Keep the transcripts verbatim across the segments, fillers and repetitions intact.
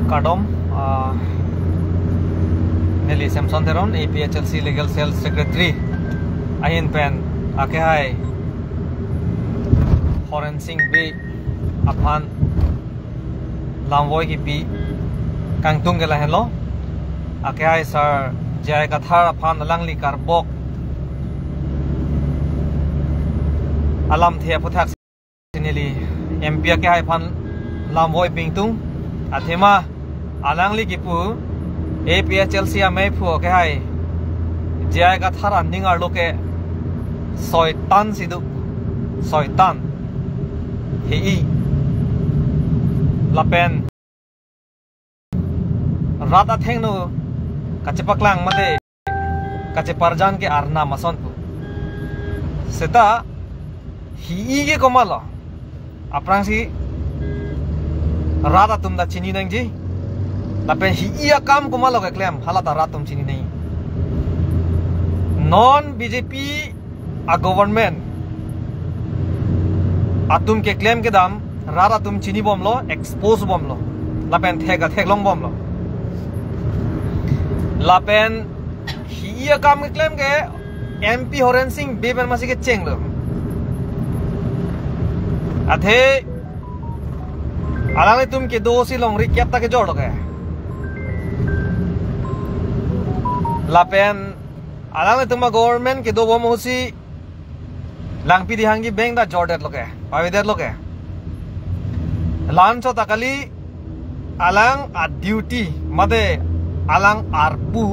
Kardom, ah, neli Samson Teron, A P H L C Legal Cell Secretary ahin pen akehai Horen Sing Bey aphan lamvoi kipi kangtung ke lahenlo. Akehai Sar J I Kathar aphan alangli karbok alamthe aphuthak si neli M P akehai aphan lamvoi pingtung. Athema alangli kipu A P H L C amei phu akehai J I Kathar aning arlo ke soitan si do, soitan. Hi-i. Lapen rat athengno kachepaklang mate kacheparjan ke arnam ason pu. Seta hi-i ke komatlo? Aphrangsi rat atum ta chini nangji. Lapen hi-i akam komatlo keklem, hala ta rat atum chini nangji. Non B J P a government atum keklem kedam rat atum chinibomlo, expose bomlo, lapen thek athek longbomlo. Lapen hi-i akam keklem ke M P Horen Sing Bey pen masi kechenglo. Athe alanglitum kedo si longri kep ta kejorlo ke. Lapen alanglitum a government kedobom ahutsi Langpidihangji bank ta jordetlo ke, pavedetlo ke. La-anchot ta kali, alang a duty mate alang arpu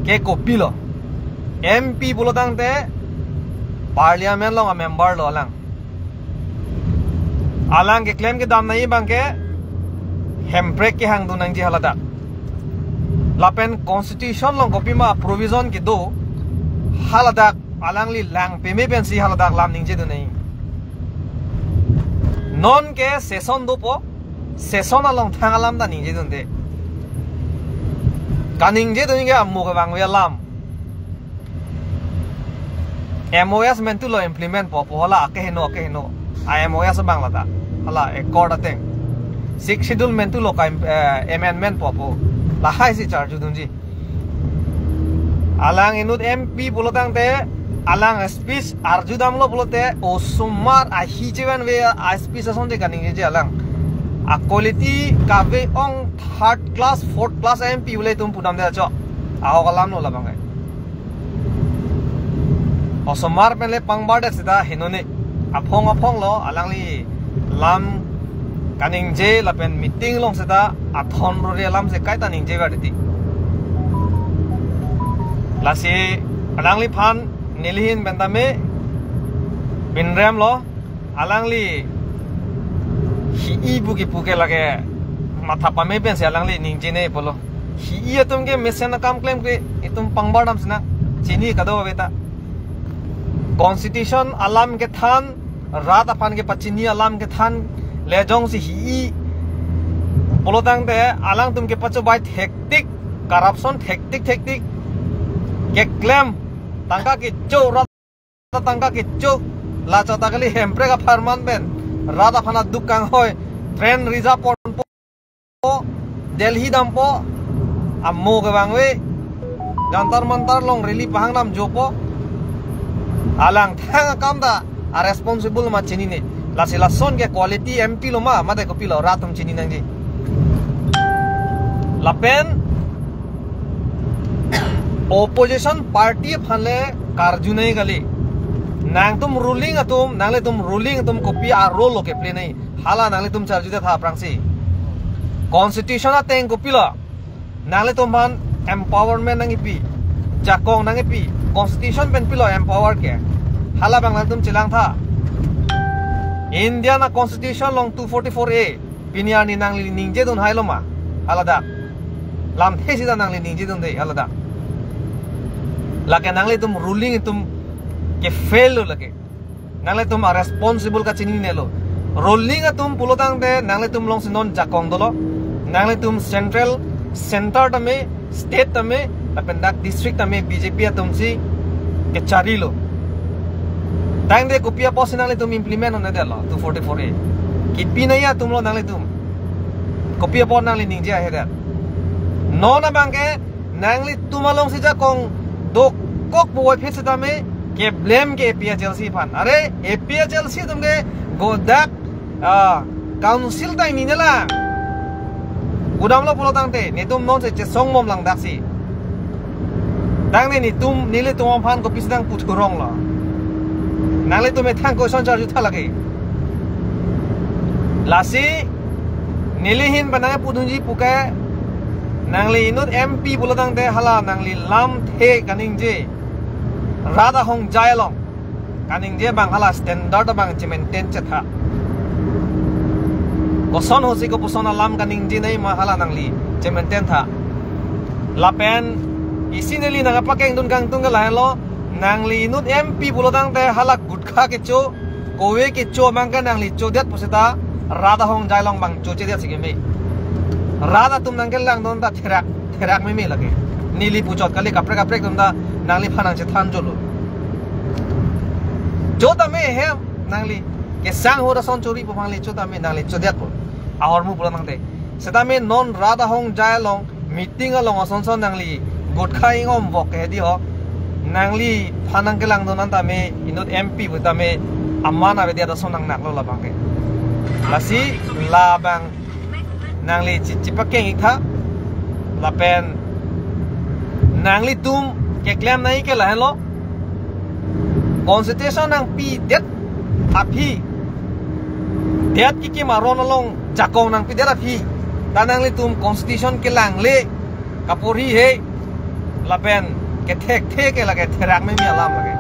ke kopilo? M P pulo tangte parliament along a member lo alang. Alang keklem kedam nangji abang ke hemprek kehang dun nangji haladak. Lapen constitution along kopima provision kedo haladak alangli lang peme pensi haladak lam ningjedun nangji. Non ke session dopo, session along thang alam ta ningjedunde. Kaningjedun ke amo kevangve alam. M O S mentulo implement po, po hala akeheno, akeheno. A M O S abang lata. Hala accord ateng. Sixth Schedule mentulo ka im-, eh, amendment po, po. Lahai si charjudunji. Alang inut M P pulo tangte, alang speech arjudamlo pulote, osomar ahi chevanve a speech asonte kaningjeje alang. A quality kave-ong third class, fourth class M P ule tum pudamde acho. Ahok alamlo labang ke. Osomar pen le pangbardet seta henone. Aphong aphonglo alangli lam kaningje lapen meeting along seta athon rore alam se kaita ningjever titi. Lasi alangliphan nelihin pen tame pinremlo. Alangli hi-i pu kipu ke lake matha pame pensi alangli ningjene pulo. Hi-i atum ke mesen akam klem ke itum pangbardam sinang, chini kado ave ta. Constitution alam kethan, rat aphan kepachini alam kethan le jongsi hi-i pulo tangte alangtum kepachobei thektik, corruption thektik thektik, keklem tangka kecho, rat tangka kecho, la chot ta kali hemprek apharman pen rat aphan aduk kanghoi, train reserve ponpo, Delhi dampo, amo kevangve, Jantar Mantar along rally pahang damjopo. Alang thang akam ta a responsible ma chinine. Lasi lason ke quality M P lo ma, mate kopilo, rat atum chini nangji. Lapen opposition party aphan le karju nangji kali. Nangtum ruling atum, nanglitum ruling atum kopi a role lo keplay nangji, hala nanglitum charjude tha aphrangsi. Constitution ateng kopilo? Nanglitum aphan empowerment nangkipi, jakong nangkipi, constitution pen pilo empower ke? Hala abang nangtum chelang tha. India a constitution along two forty-four A, pini arni nangli ningjedun hailo ma? Haladak. Lamthe sita nangli ningjedunde haladak. Lake nanglitum ruling atum ke fail lo lake. Nanglitum a responsible kachinine lo. Ruling atum pulo tangte nanglitum alongsi non jakong dolo. Nanglitum central, center tame, state tame, lapen dak district tame B J P atumsi kecharilo. Tangte kopi apotsi nanglitum implement un-edetlo two forty-four A? Kipi nangji atumlo nanglitum. Kopi apot nangli ningje ahedet? Non abang ke nanglitum alongsi jakong dokok puvoiphit setame keblem ke A P H L C aphan. Are A P H L C atum ke godak, ah, council ta ingni nela. Kudamlo pulo tangte netum nonsi chesong mom lang daksi. Tangte netum, nelitum aphan kopisi nangputhuronglo? Nanglitum methang koson charju tha lake. Lasi neli ahin pen nangpudunji puke, nangli inut M P pulo tangte hala nangli lamthe kaningje, rat ahongjai along kaningje abang hala standard abang chemaintain chetha. Koson hosi kopuson alam kaningjenei ma hala nangli chemaintain tha. Lapen isi neli nangpakengdun kangtung ke lahenlo, nangli inut M P pulo tangte hala gutkha kecho, kove kecho abang ke nangli chodet pusita rat ahongjai along abang chochedet si keme. Rat atum nangkelangdun ta therak therak meme lake. Neli puchot kali, kaprek kaprek atum ta nangliphan nangchethanjolo. Cho tame hem nangli kesang ahut ason chori pu abang le cho tame nangli chodetpo. Ahormu pulo tangte. Setame non rat ahongjai along meeting along ason son nangli gutkha ingom vok ke hedi ho. Nangliphan nangkelangdun an tame inut M P pu tame aman avedet ason nangnaklo labang ke. Lasi labang nangli chi-, chipakeng-ik tha. Lapen nanglitum keklem nangji ke lahenlo. Constitution nangpidet aphi, det kekim aron along jakong nangpidet aphi ta nanglitum constitution kelang le, kaporhi he, lapen kethekthe ke lake therak meme alam lake.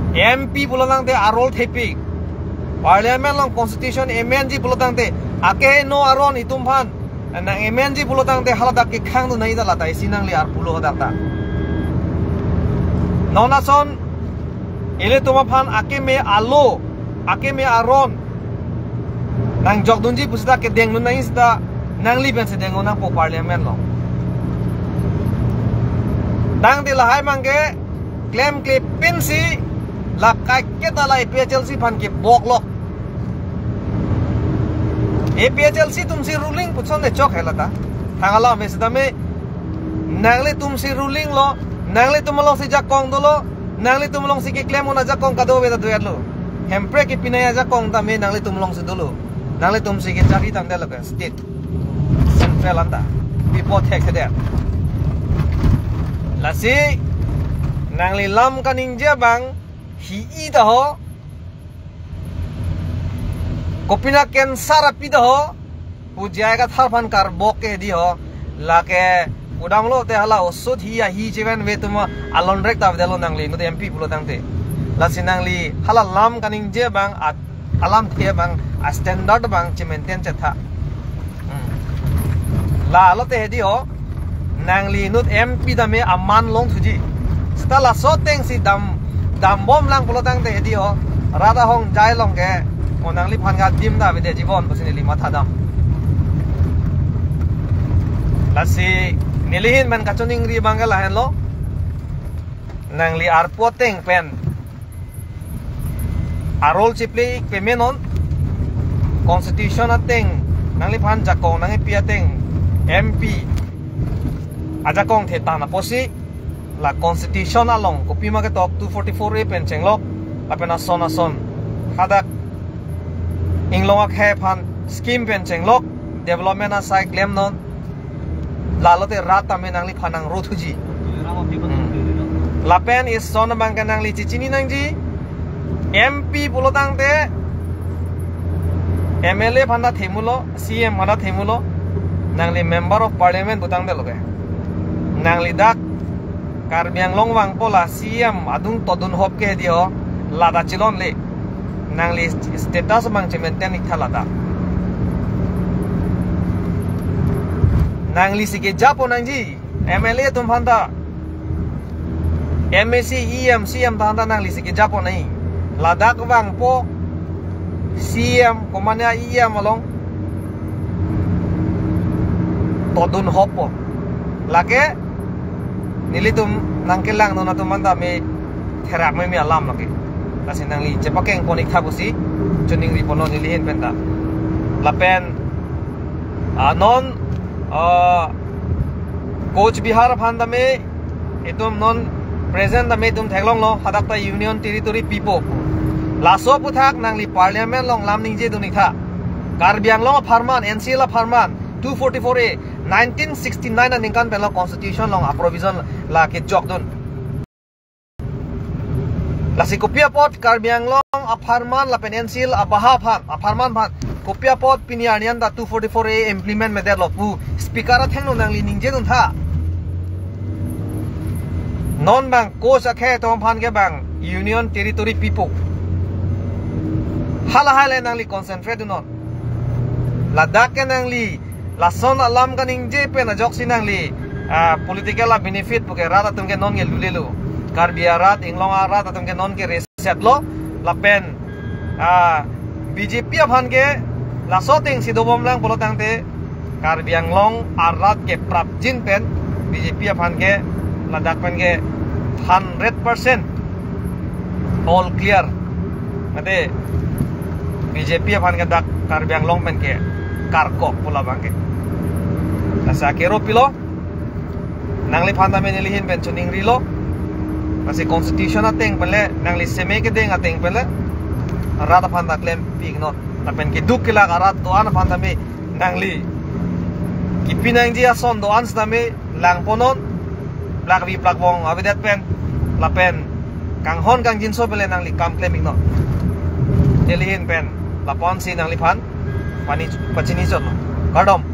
M P pulo tangte arol thepik. Parliament along constitution amendji pulo tangte akeheno aron itum aphan nang amendji pulo tangte hala dak kekhangdun nangji ta lata isi nangli arpulo hadak ta. Non ason ilitum aphan akeme alo, akeme aron nangjokdunji pusita kedengdun nangji sita nangli pensi dengdun nangpo parliament along. Tangte lahai abang ke klemkle pensi la kaiketa la A P H L C aphan kebok lok. A P H L C atumsi ruling puson de chok he lata. Thang alam he setame nanglitumsi ruling lo, nanglitum alongsi jakong dolo, nanglitum alongsi keklem un ajakong kadokave ta do-etlo. Hemprek kepi nangji ajakong tame nanglitum alongsi dolo. Nanglitumsi kejari tangdet lo ke state, central anta. Pi apot thekthedet? Lasi nangli lam kaningje abang hi-i ta ho. Kopina cancer api ta ho. Pu J I Kathar aphan karbok ke hedi ho. Lake kudamlo te hala osut hi ahi cheven ve tuma alonrek ta avedetlo nangli inut M P pulo tangte. Lasi nangli hala lam kaningje abang, a, alamthe abang, a standard abang chemaintain chetha. Hmm. Lalo te hedi ho, nangli inut M P tame aman longthuji. Seta laso atengsi dam, dambom lang pulo tangte hedi ho, rat ahongjai along ke, o nangliphan ke adim ta avedetji bon pusi neli mathadam. Lasi neli ahin pen kachiningri abang ke lahenlo. Nangli arpu ateng pen arol chiple-ik pemenon, constitution ateng nangliphan jakong nangkipi ateng M P ajakong thetan apotsi la constitution along kopima ketok two forty-four A pen chenglok, lapen ason ason hadak inglong akhei aphan scheme pen chenglok, development asai klemnon. Lalo te rat tame nangliphan nangrothuji. Hmm. Lapen ison abang ke nangli chichini nangji, M P pulo tangte M L A aphan ta themulo, C M aphan ta themulo, nangli member of parliament pu tangte lo ke. Nangli dak Karbi Anglong vangpo la C M adung todun hop ke hedi ho, lata chilonle. Nangli status abang chemaintain-ik tha lata. Nanglisi kejapo nangji, M L A atum aphan ta, M A C, E M, C M ta aphan ta nanglisi kejapo nangji. Ladak vangpo C M, komane E M along todun hoppo. Lake nelitum nangkelangdun atum aphan tame therak meme alam lake. Lasi nangli chepakengpon-ik tha pusi chiningri ponlo neli ahin pen ta. Lapen ah, non ah, Cooch Behar aphan tame itum non present tame itum theklonglo, hadak ta Union Territory pipo. Laso aphuthak nangli Parliament along lam ningjedun ik tha. Karbi Anglong apharman, N C L apharman, two forty-four A, nineteen sixty-nine aningkan pen lo Constitution along a-provision la kejokdun. Lasi kopi apot Karbi Anglong apharman lapen N C L abaha aphan, apharman aphan kopi apot pini arni an ta two forty-four A implement medetlo pu Speaker athengno nangli ningjedun tha. Non bang Cooch akhei atum aphan ke bang Union Territory pipo. Halahai le nangli concentrate dun non. Ladak ke nangli lason alam kaningje pen ajoksi nangli ah, political a-benefit puke rat atum ke non ke lulelo. Karbi arat, Inglong arat atum ke non ke reset lo. Lapen ah, B J P aphan ke laso atengsi dobomlang pulo tangte Karbi Anglong arat ke prapjin pen B J P aphan ke ladak pen ke hundred percent all clear. Mate B J P aphan ke dak Karbi Anglong pen ke karkok pu labang ke. Lasi akero pilo, nangliphan tame neli ahin pen choningrilo. Lasi Constitution ateng pen le, nangli seme kedeng ateng pen le rat aphan ta klem pik non. Lapen keduk kelak arat do-an aphan tame nangli kipi nangji ason do-an sitame langpon non, plakvi plakvong avedet pen, lapen kanghon kangjinso pen le nangli kam klem ik non. Neli ahin pen lapu-ansi nangliphan pani pachini chotlo. Kardom.